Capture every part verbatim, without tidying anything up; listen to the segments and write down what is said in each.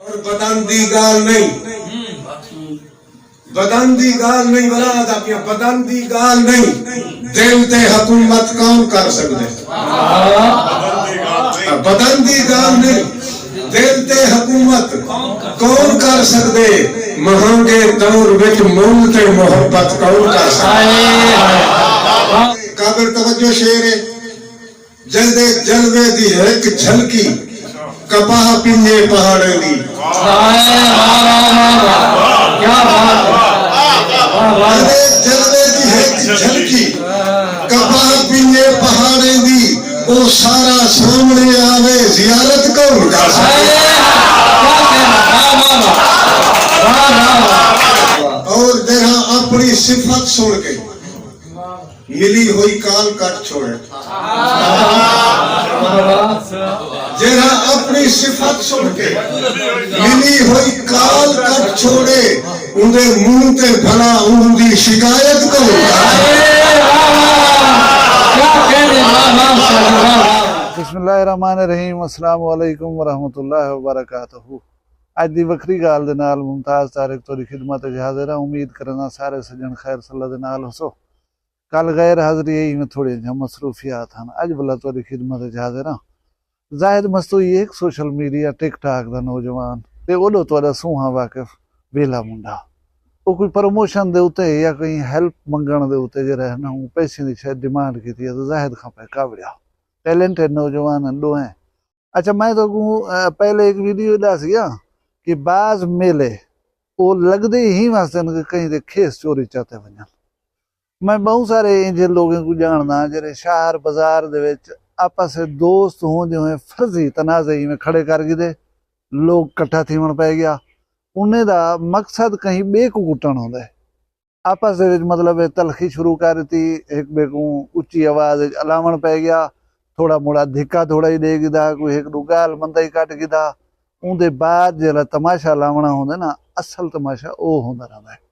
اور بدن دی ڳالھ نئیں، بدن دی ڳالھ نئیں، ولا آہدا پیاں، بدن دی ڳالھ نئیں، دل تے حکومت کون کر سڳدے؟ بدن دی ڳالھ نئیں، دل تے حکومت کون کر سڳدے؟ مہانگے دور وچ مل تے محبت کون کر سڳدے؟ قابل توجہ شعر ہے۔ جیندے جلوے دی ہک جھلکی، کپاہ پنجے پہاڑیں دی۔ ہائے، واہ، واہ، واہ، واہ۔ کیا بات ہے۔ واہ، واہ۔ جیندے جلوے دی ہک جھلکی، کپاہ پنجے پہاڑیں دی، او سارا سامݨے آوے، زیارت کون کر سڳدے؟ ہائے، کیا کہنا، واہ، واہ، واہ۔ واہ، واہ، واہ۔ اور جیڑھا اپݨی صفت سݨ کے ملی ہوئی کال کٹ چھوڑے۔ جیڑھا اپݨی صفت سݨ کے ملی ہوئی کال کٹ چھوڑے، اوندے منہ تے بھلا اوندی شکایت کون کر سڳدے؟ بسم اللہ الرحمن الرحیم۔ السلام علیکم ورحمۃ اللہ وبرکاتہ۔ اڄ دی وکھری ڳالھ دے نال ممتاز طارق تہاݙی خدمت اچ حاضر ہاں۔ امید کرینداں سارے سڄݨ خیر صلح دے نال ہوسو۔ کل غیر حاضری ہئی، ایویں تھوڑیاں جیہاں مصروفیات ہن۔ اڄ ولا تہاݙی خدمت اچ حاضر ہاں۔ زاہد مستوئی ہک سوشل میڈیا، ٹک ٹاک دا نوجوان، تے اوݙو تہاݙا سونہاں واقف ویلا منڈا۔ او کوئی پروموشن دے اتے یا کوئی ہیلپ منگݨ دے اتے جیڑھا ہے نا، او پیسے دی شاید ڈیمانڈ کیتی ہے، تے زاہد کھاں پئے کاوڑیا۔ ٹیلنٹڈ نوجوان ہن ݙوہیں۔ اچھا، میں تہاکوں، آ، پہلے ہک ویڈیو ݙس ڳیا کہ بعض میلے او لڳدے ہی واسطے ہن کہ کہیں دے کھیس چوری چاتے ونڄن۔ میں ٻہوں سارے اینجھے لوگیں کوں ڄاݨداں جیڑھے شہر بازار دے وچ آپس وچ دوست ہوندے ہوئیں فرضی تنازعے ایویں کھڑے کر گھدے، لوگ کٹھا تھیوݨ پئے ڳیا۔ انہیں دا مقصد کہیں ٻئے کوں کٹݨ ہوندے۔ آپس دے وچ مطلب ہے تلخی شروع کر ݙتی، ہک ٻئے کوں اچی آواز وچ الاوݨ پئے ڳیا، تھوڑا موڑا دھکا تھوڑا ہی ݙے گھدا، کوئی ہک ݙو ڳالھ مندہ ہی کٹ گھدا۔ اوندے بعد جیڑھا تماشا لاوݨا ہوندے نا، اصل تماشا او ہوندا رہندا ہے۔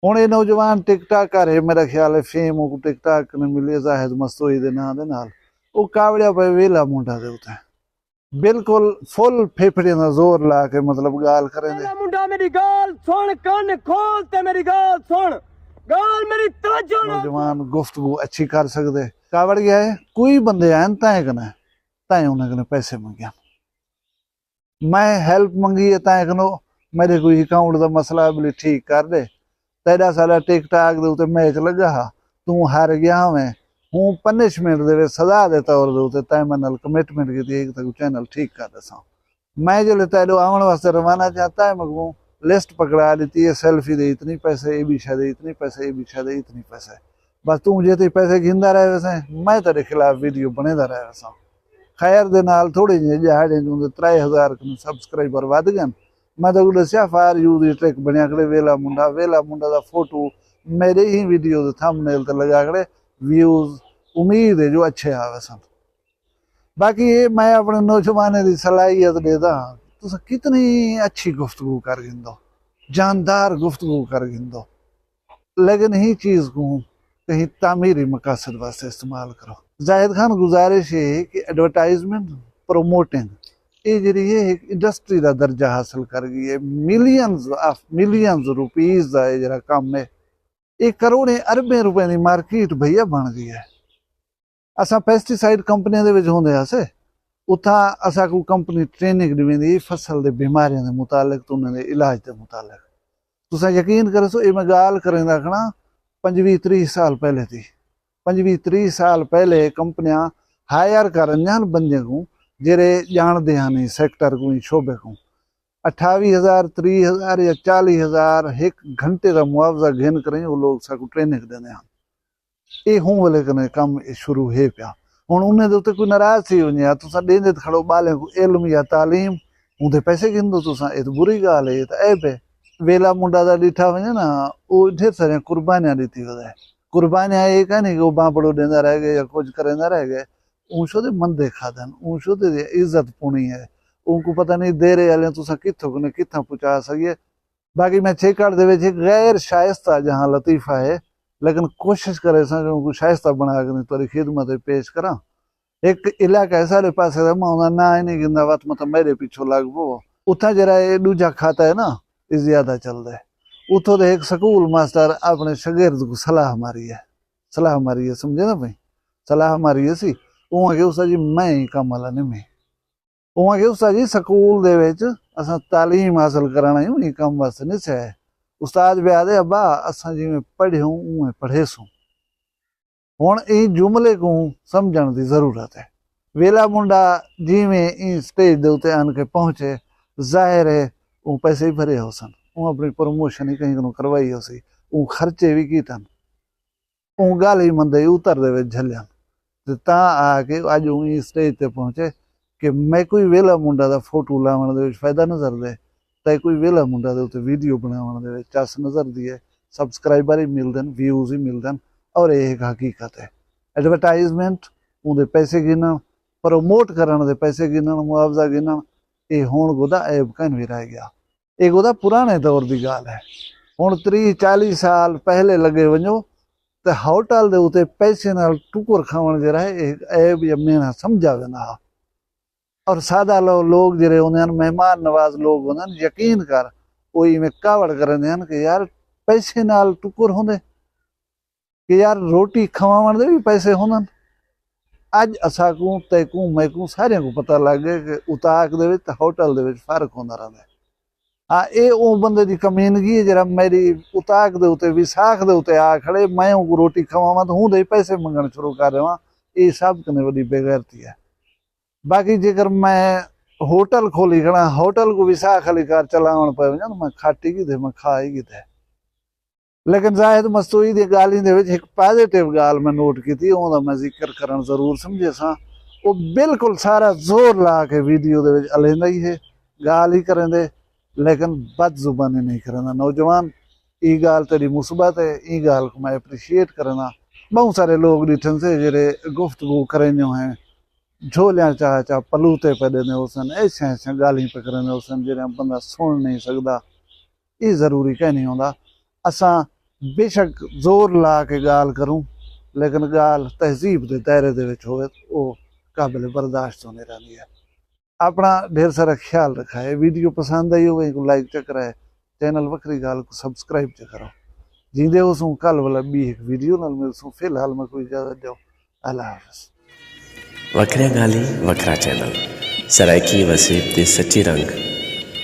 ہݨ اے نوجوان ٹک ٹاکر ہے، میرا خیال ہے فیم اوکوں ٹک ٹاک کنوں ملی ہے زاہد مستوئی دے ناں دے نال۔ او کاوڑیا پئے ویلا منڈا دے اتے۔ بالکل فل پھیپھڑیاں دا زور لا کے مطلب ڳالھ کریندے۔ ویلا منڈا میری ڳالھ سُݨ، کن کھول تے میری ڳالھ سُݨ۔ ڳالھ میری توجہ نال نوجوان گفتگو اچھی کر سڳدے۔ کاوڑ ڳیا ہے، کوئی بندے آئن تائیں کنے، تائیں انہیں کنے پیسے منگے۔ میں ہیلپ منگی ہے تائیں کنوں، میݙے کوئی اکاؤنٹ دا مسئلہ ہے، بلی ٹھیک کر ݙے۔ تیݙا ساݙا ٹک ٹاک دے اتے میچ لڳا ہا، توں ہار ڳیا ہویں، ہوں پنشمنٹ دے وچ سزا دے طور دے اتے تیں میݙے نال کمٹمنٹ کیتی ہے کہ تیکوں چینل ٹھیک کر ݙیساں۔ میں جیلے تیݙو آوݨ واسطے روانہ تھیاں، تیں میکوں لسٹ پکڑا ݙتی ہے، سیلفی دے اتنی پیسے، اے بی شے دے اتنی پیسے، اے بی شے دے اتنی پیسے۔ بس توں جے تئیں پیسے گھندا رہ ویسیں، میں تیݙے خلاف ویڈیو بݨیندا رہ ویساں۔ خیر دے نال تھوڑے جیہے ݙیہاڑیں چ اوندے ترائے ہزار کنے سبسکرائبر ودھ ڳن۔ میں تہاکوں ݙسیا فار یو دی ٹرک بݨیا کھڑے، ویلا منڈا، ویلا منڈا دا فوٹو میݙے ہی ویڈیو دے تھمب نیل تے لڳا کھڑے، ویوز امید ہے جو اچھے آ ویسن۔ باقی اے میں اپݨے نوجوانیں دی صلاحیت ݙیہدا ہاں، تساں کتنی اچھی گفتگو کر گھندو، جاندار گفتگو کر گھندو۔ لیکن ہی چیز کوں کہیں تعمیری مقاصد واسطے استعمال کرو۔ زاہد خان گزارش ہے کہ ایڈورٹائزمنٹ، پروموٹنگ، اے جیڑھی ہے ہک انڈسٹری دا درجہ حاصل کر ڳئی ہے، ملینز آف ملینز روپیز دا اے جیڑھا کم ہے، اے کروڑیں اربیں روپے دی مارکیٹ بھیا بݨ ڳئی ہے۔ اساں پیسٹی سائیڈ کمپنیاں دے وچ ہوندے ہاسے، اتھاں اساکوں کمپنی ٹریننگ ݙیویندی ہئی فصل دے بیماریاں دے متعلق تے انہاں دے علاج دے متعلق۔ تساں یقین کریسو، اے میں ڳالھ کریندا کھڑاں پنجویہہ تریہہ سال پہلے دی۔ پنجویہہ تریہہ سال پہلے کمپنیاں ہائر کرݨیاں ہن بندیاں کوں جیڑھے ڄاݨدے ہن ایں سیکٹر کوں، ایں شعبے کوں۔ اٹھاوی ہزار، تریہہ ہزار یا چالیہہ ہزار ہک گھنٹے دا معاوضہ گھن کریں او لوگ ساکوں ٹریننگ ݙیندے ہن۔ اے ہوں ویلے کنے کم اے شروع ہے پیا۔ ہݨ انہیں دے اتے کوئی ناراض تھی ونڄے، تساں ݙیندے تے کھڑو ٻالیں کوں علم یا تعلیم، اوندے پیسے گھندو تساں، اے تاں بری ڳالھ ہے، اے تاں عیب ہے۔ ویلا منڈا دا ݙٹھا ونڄے نا، او ڈھیر ساریاں قربانیاں ݙتی ودا ہے۔ قربانیاں اے کائنی کہ او بانپڑو ݙیندا رہ ڳئے یا کجھ کریندا رہ ڳئے، اوں شودے مندے کھادن، اوں شودے دی عزت پُݨی ہے۔ اونکوں پتہ نہیں دیرے آلیاں تساں کتھوں کنے کتھاں پہنچا سڳیے۔ باقی میں چھیکڑ دے وچ ہک غیر شائستہ جہاں لطیفہ ہے، لیکن کوشش کریساں کہ اونکوں شائستہ بݨا کے تہاݙی خدمت وچ پیش کراں۔ ہک علاقہ ہے ساݙے پاسے دا، میں اوندا ناں ہی نہیں گھندا، وت متاں میݙے پچھوں لڳ پوو۔ اتھاں جیڑھا اے ݙوجھا کھاتا ہے نا، اے زیادہ چلدا ہے۔ اتھوں دے ہک سکول ماسٹر اپݨے شاگرد کوں صلاح ماری ہے، صلاح ماری ہے، سمجھے نا بھئی؟ صلاح ماری ہے سی۔ اوں آکھیا، استاد جی، میں ایں کم والا نہیں میں۔ اوں آکھیا، استاد جی، سکول دے وچ اساں تعلیم حاصل کرݨ آئے ہوں، ایں کم واسطے نہیں سے آئے۔ استاد پیا آہدے، ابا، اساں جیویں پڑھے ہوں، اونویں پڑھیسوں۔ ہݨ ایں جملے کوں سمجھݨ دی ضرورت ہے۔ ویلا منڈا جیویں ایں سٹیج دے اتے آن کے پہنچے، ظاہر ہے اوں پیسے ہی بھرے ہوسن، اوں اپݨی پروموشن ہی کہیں کنوں کروائی ہوسی، اوں خرچے وی کیتن، اوں ڳالھ ہی مندے اتر دے وچ جھلیاں۔ تے تاں آ کے اڄ اوں ایں سٹیج تے پہنچے کہ میکوں ہی ویلا منڈا دا فوٹو لاوݨ دے وچ فائدہ نظر دے، تیکوں ہی ویلا منڈا دے اتے ویڈیو بݨاوݨ دے وچ چس نظر دی ہے، سبسکرائبر ہی ملدن، ویوز ہی ملدن، اور اے ہک حقیقت ہے۔ ایڈورٹائزمنٹ، اوندے پیسے گھنݨ، پروموٹ کرݨ دے پیسے گھنݨ، معاوضہ گھنݨ، اے ہݨ گودا عیب کائنی رہ ڳیا۔ اے گودا پراݨے دور دی ڳالھ ہے۔ ہݨ تریہہ چالیہہ سال پہلے لڳے ونڄو تے ہوٹل دے اتے پیسے نال ٹکر کھاوݨ جیڑھا ہے، اے ہک عیب یا میݨا سمجھا ویندا ہا۔ اور سادہ لو-، لوگ جیڑھے ہوندے ہن، مہمان نواز لوگ ہوندے ہن، یقین کر، او ایویں کاوڑ کریندے ہن کہ یار، پیسے نال ٹکر ہوندے کہ یار، روٹی کھواوݨ دے وی پیسے ہوندن۔ اڄ اساکوں، تیکوں، میکوں، ساریاں کوں پتہ لڳ ڳئے کہ اتاق دے وچ تے ہوٹل دے وچ فرق ہوندا رہندے۔ ہاں، اے اوں بندے دی کمینگی ہے جیڑھا میݙی اتاق دے اتے، وساخ دے اتے آ کھڑے، میں اونکوں روٹی کھواواں تے اوں دے پیسے منگݨ شروع کر ݙیواں۔ اے سب کنیں وݙی بے غیرتی ہے۔ باقی جیکر میں ہوٹل کھولی کھڑاں، ہوٹل کوں وساخ آلی کار چلاوݨ پئے ونڄاں، میں کھٹ ہی گھدے، میں کھا ہی گھدے۔ لیکن زاہد مستوئی دی ڳالھیں دے وچ ہک پازیٹیو ڳالھ میں نوٹ کیتی، اوندا میں ذکر کرݨ ضرور سمجھیساں۔ او بالکل سارا زور لا کے ویڈیو دے وچ الیندا ہی ہے، ڳالھ ہی کریندے، لیکن بد زبانی نہیں کریندا۔ نوجوان، ایں ڳالھ تیݙی مثبت ہے، ایں ڳالھ کوں میں اپریشیٹ کرینداں۔ ٻہوں سارے لوگ ݙٹھن سے جیڑھے گفتگو کریندے ہیں، جھولیاں چا چا پلوتے پئے ݙیندے ہوسن، ایسیاں ایسیاں ڳالھیں پئے کریندے ہوسن جیڑھیاں بندہ سݨ نہیں سڳدا۔ اے ضروری کائنی ہوندا۔ اساں بے شک زور لا کے ڳالھ کروں، لیکن ڳالھ تہذیب دے دائرے دے وچ ہووے تاں او قابل برداشت ہونی رہندی ہے۔ اپݨا ڈھیر سارا خیال رکھائے۔ ویڈیو پسند آئی ہووے کوں لائک چا کرائے، چینل وکھری ڳالھ کوں سبسکرائب چا کرو۔ جیندے ہوسوں کل ولا ٻی ہک ویڈیو نال ملسوں۔ فی الحال میکوں اجازت ݙیو۔ اللہ حافظ۔ وکھریاں ڳالھیں، وکھرا چینل۔ سرائیکی وسیب دے سچے رنگ،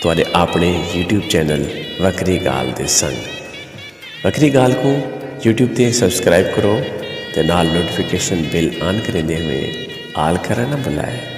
تہاݙے آپݨے یوٹیوب چینل وکھری ڳالھ دے سنگ۔ وکھری ڳالھ کوں یوٹیوب تے سبسکرائب کرو تے نال نوٹیفیکیشن بیل آن کریندے ہوئے آل کرݨ نہ بھلائے۔